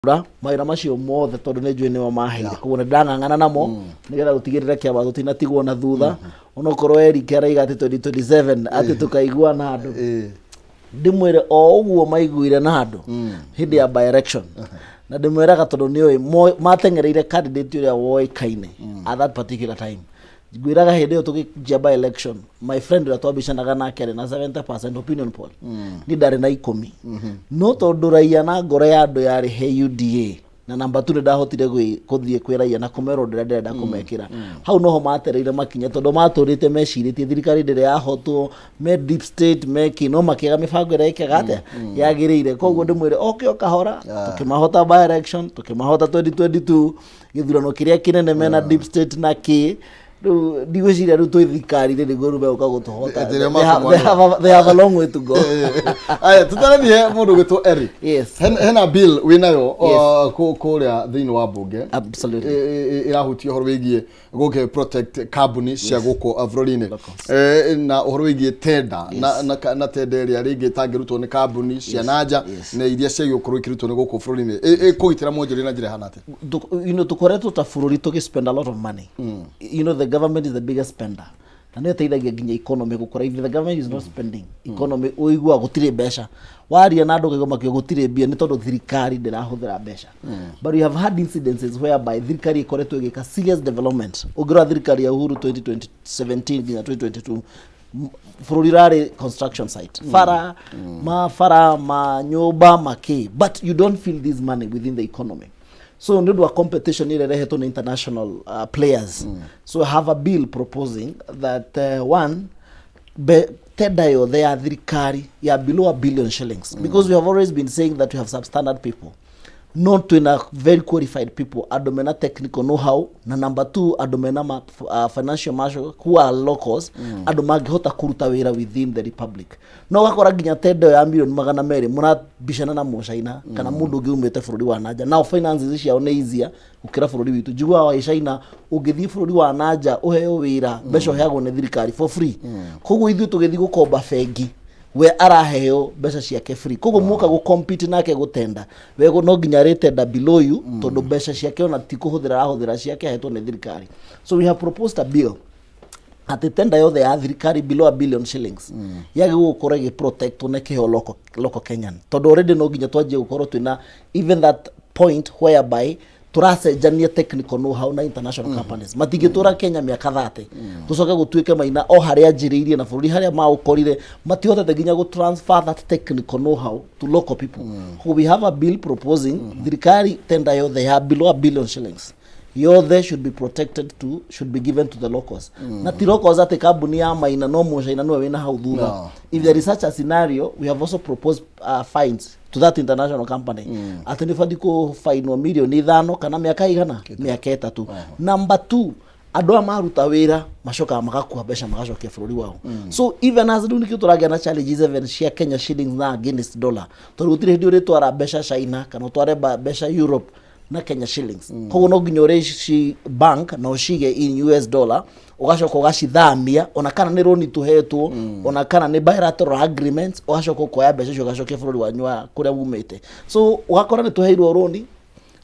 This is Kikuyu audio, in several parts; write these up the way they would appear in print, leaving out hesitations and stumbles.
Mawĩra macio mothe tondũ nĩ njũĩ nĩo maheire, koguo nĩ ndang'ang'ana namo nĩgetha gũtigĩrĩra kĩama tũtinatigwo na thutha, onokorwo Eric araiga atĩ 2027 atĩ tũkaigua na andũ. Ndĩmwĩre o ũguo maiguire na andũ hĩndĩ ya by election, na ndĩmwĩraga tondũ nĩũĩ mateng'ereire candidate ũrĩa woĩkaine at that particular time. Ngwĩraga hĩndĩ ĩyo tũgĩnjia by election, my friend ũrĩa twambicanaga nake arĩ na 70% opinion poll, niĩ ndarĩ na 10, no tondũ raia na ngoro ya andũ yarĩ he UDA na namba tu, nĩ ndahotire gũthiĩ kwĩ raia na kũmera ũndũ ũrĩa ndĩrenda kũmekĩra. Hau noho matereire makinya, tondũ matũrĩte mecirĩtie thirikari ndĩrĩ yahotwo me deep state meki, no makĩaga mĩbango ĩrĩa ĩkaga atĩa yagĩrĩire. Koguo ndĩmwĩre oke o kahora, tũkĩmahota by election, tũkĩmahota 2022 gĩthurano kĩrĩa kĩnene mena deep state na kĩ. Rĩu ndigwĩciria rĩu twĩ thirikari-inĩ nĩguo rĩu megũka gũtũhota. Ĩtĩ rĩo They have a long way to go. Aya, tũtarathiĩ mũndũ gwĩtwo Eric. Yes. Hena bill wĩnayo kũrĩa thĩinĩ wa bunge. Absolutely. Ĩrahutia ũhoro wĩgiĩ gũkĩ protect kambuni cia gũkũ bũrũri-inĩ na ũhoro wĩgiĩ tenda na tenda ĩrĩa rĩngĩ ĩtangĩrutwo nĩ kambuni cia nanja na iria ciagĩrĩirwo gũkorwo ikĩrutwo nĩ gũkũ bũrũri-inĩ. Ĩkũgitĩra mwonjoria na njĩra ĩhana atĩa? Tukoretwo ta bũrũri tũgĩ spend a lot of money. The government is the biggest spender na nĩyo ĩteithagia nginya economy gũkũra. If the government is not spending, economy ũiguaga gũtirĩ mbeca. Waria na andũ ũkaigua makiuga gũtirĩ mbia, nĩ tondũ thirikari ndĩrahũthĩra mbeca. But we have had incidences whereby thirikari ĩkoretwo ĩgĩka serious development. Ũngĩrora thirikari ya Uhuru 2017 nginya 2022, bũrũri ũrarĩ construction site, bara, mabara, manyũmba, makĩ, but you don't feel this money within the economy. So nĩ ũndũ wa competition ĩrĩa ĩrehetwo nĩ international players, so I have a bill proposing that one tender yothe ya thirikari ya below a billion shillings, because we have always been saying that we have substandard people, no twina very qualified people, andũ mena technical know how, na number two, andũ mena financial marshal who are locals, andũ mangĩhota kũruta wĩra within the republic. No ũgakora nginya tender ĩyo ya milioni 200 mũrabicana na mũcaina kana mũndũ ũngĩ umĩte bũrũri wa nanja, nao finances ciao nĩ easier gũkĩra bũrũri witũ. Njiguaga wa China ũngĩthiĩ bũrũri wa nanja ũheo wĩra, mbeca ũheagwo nĩ thirikari for free. Koguo ithuĩ tũgĩthiĩ gũkomba bengi, we araheo mbeca ciake free. Koguo muoka gũ compete nake gũtenda, we no nginya arĩtenda below you, tondũ mbeca ciake ona ti kũhũthĩra arahũthĩra, ciake ahetwo nĩ thirikari. So we have proposed a bill atĩ tenda yothe ya thirikari below a billion shillings yagĩrĩirwo gũkorwo ĩgĩ protect na ĩkĩheo local Kenyan, tondũ already no nginya twanjie gũkorwo twĩna even that point whereby tũracenjania technical know how na international companies. Matingĩtũra Kenya mĩaka 30 tũcoke gũtuĩke maina o harĩa anjĩrĩirie na bũrũri harĩa maũkorire, matihotete nginya gũ transfer that technical know how to local people. So we have a bill proposing thirikari tenda yothe ya below a billion shillings yothe should be protected to should be given to the locals, na ti locals atĩ kambuni ya maina no mũcaina nĩwe wĩna hau thutha. No. If there is such a scenario, we have also proposed fines to that international company, atĩ nĩ batiĩ kũbainwo milioni 5 kana mĩaka igana, mĩaka 3. Number two, andũ aya maruta wĩra macokaga magakua mbeca magacokia bũrũri wao. So even as rĩu nĩkĩo tũragĩa na challenges even cia Kenya shillings na against dollar, tondũ gũtirĩ hĩndĩ ũrĩtwara mbeca China kana ũtware mbeca Europe na Kenya shillings. Koguo no nginya ũrĩci bank na ũcige in US dollar, ũgacoka ũgacithamia, ona kana nĩ rũni tũhetwo, ona kana nĩ bilateral agreements, ũgacoka ũkoya mbeca icio ũgacokia bũrũri wanyu wa kũrĩa umĩte. So ũgakora nĩ tũheirwo rũni,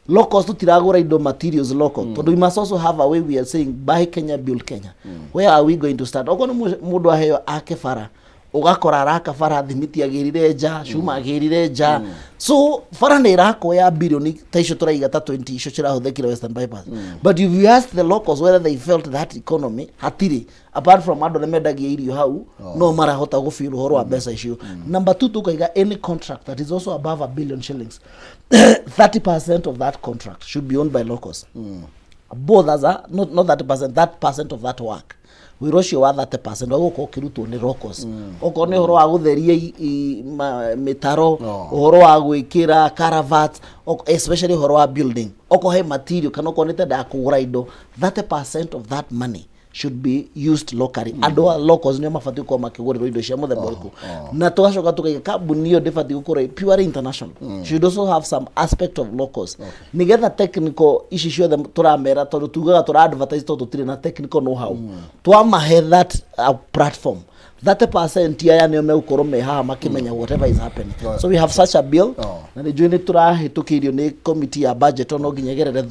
locals tutiragũra indo, materials local, tondũ we must also have a way. We are saying buy Kenya, build Kenya. Where are we going to start? Okorwo nĩ mũndũ aheo ake bara, ũgakora araka bara, thimiti agĩrire nja, cuma agĩrire nja. So bara nĩ ĩrakwo ya bilioni ta icio tũraiga ta 20 icio cirahũthĩkire Western Bypass, but if you ask the locals whether they felt that economy, hatirĩ, apart from andũ arĩa mendagia irio hau no marahota gũfeel ũhoro wa mbeca icio. Number two, tukaiga any contract that is also above a billion shillings, 30% of that contract should be owned by locals, both as a not 30%, that percent of that work, wĩra ũcio wa 30% wa gũkorwo ũkĩrutwo nĩ locals, okorwo nĩ ũhoro wa gũtheria mĩtaro, ũhoro wa gwĩkĩra culverts, especially ũhoro wa building, okorwo he material kana okorwo nĩ tenda ya kũgũra indo, 30% of that money should be owned by locals. Should be used locally. Andũ a locals nĩo mabatiĩ gũkorwo makĩgũrĩrwo indo cia mũthemba ũrĩkũ, na tũgacoka tũkaiga kambuni ĩyo ndĩbatiĩ gũkorwo ĩ purely international, should also have some aspect of locals, nĩgetha technical ici ciothe tũramera, tondũ tugaga tũra advertise tondũ tũtirĩ na technical know how. Twamahe that platform, 30% aya nĩo megũkorwo me haha makĩmenya whatever is happening. So we have such a bill, na nĩ njũĩ nĩ tũrahĩtũkĩirio nĩ committee ya budget, no nginya ĩgerere.